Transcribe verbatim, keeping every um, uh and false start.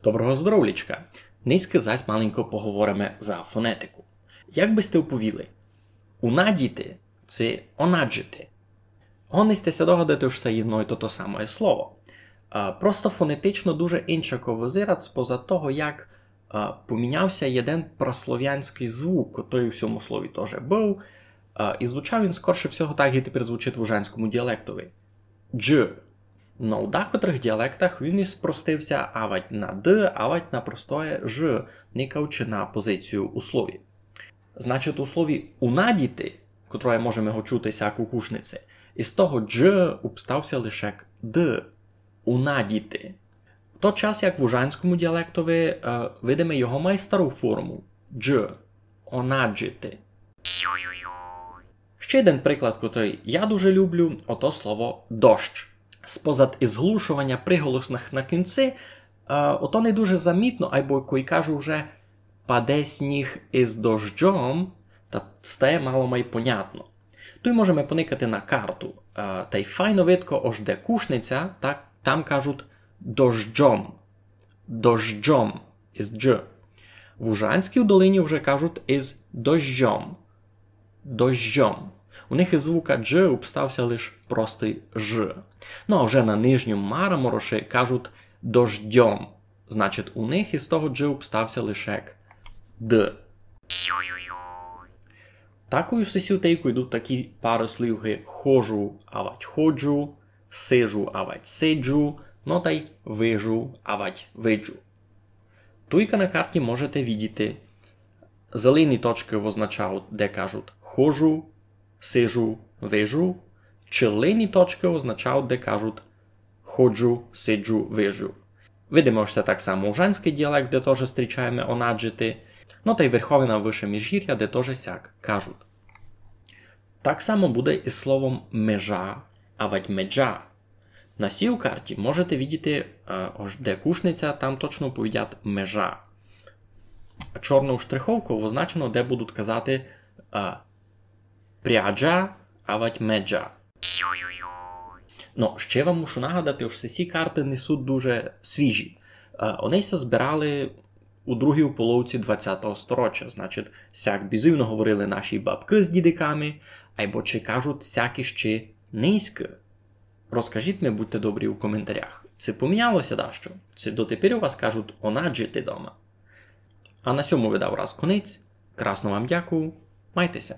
Доброго здоровлічка! Нынька зась маленько поговориме за фонетику. Як бы сьте оповіли? Унадіти ци онаджити? Годні сьте ся догадати, што се єдно й то, то самоє слово. А, просто фонетично дуже иншако визират споза того, як, а, поміняв ся єден праславянськый звук, котрый у сьому слові тоже быв, а, і звучав він скорше всього так, як тепер звучить в ужанському діалектови. Дж. Но у дакотрых діалектах він і спростив ся авадь на д, авадь на простоє ж, никавчи на позицію у слові. Значить, у слові унадіти, котроє можеме го чути сяк у Кушниці, из того дж обстав ся лише д. Унадіти. В тот час, як в ужанському діалектови, е, видиме його май стару форму. Дж. Онаджити. Ще єден приклад, котрый я дуже люблю, ото слово дощ. Спозад изглушованя приголосных на кінці, е, ото не дуже замітно, айбо кой кажу вже паде сніг из дождьом, та стає мало май понятно. Туй можеме поникати на карту, е, тай файно видко, ож де Кушниця, так, там кажуть дождьом. Дождьом из дж. В Ужанській долині вже кажуть из дождьом. Дождьом. У них из звука дж обстав ся лиш простый ж. Ну а вже на Нижньому Марамороші кажуть дождьом. Значить, у них из того дж обстав ся лише д. Такой у сесю тейку йдуть такі пары слів ги хожу, авадь ходжу, сижу, авадь сиджу, но тай вижу, авадь виджу. Туйка на карті можете видіти, зелені точкы означають, де кажуть хожу, сижу, вижу, челені точкы означають, де кажуть ходжу, сиджу, вижу. Видиме, ож се так само ужанськый діалект, де тоже зустрічаєме онаджити, но тай Верховина, Выше Міжгіря, де тоже сяк кажуть. Так само буде из словом межа, авадь меджа. На сій карті можете видіти, е, ож де Кушниця, там точно повідять межа. Чорнов штриховков означено, де будуть казати, е, пряджа, авадь меджа. Но, ще вам мушу нагадати, ож сесі карты не суть дуже свіжі. Е, они ся збирали у другій половці двадцятого стороча, значить, сяк бізувно говорили наші бабкы з дідиками, айбо чи кажуть сяк іщи нынька. Розкажіть ми, будьте добрі, у коментарях, ци поміняло ся дашто, ци дотепер у вас кажуть онаджити дома. А на сьому видав раз конець. Красно вам дякую. Майте ся.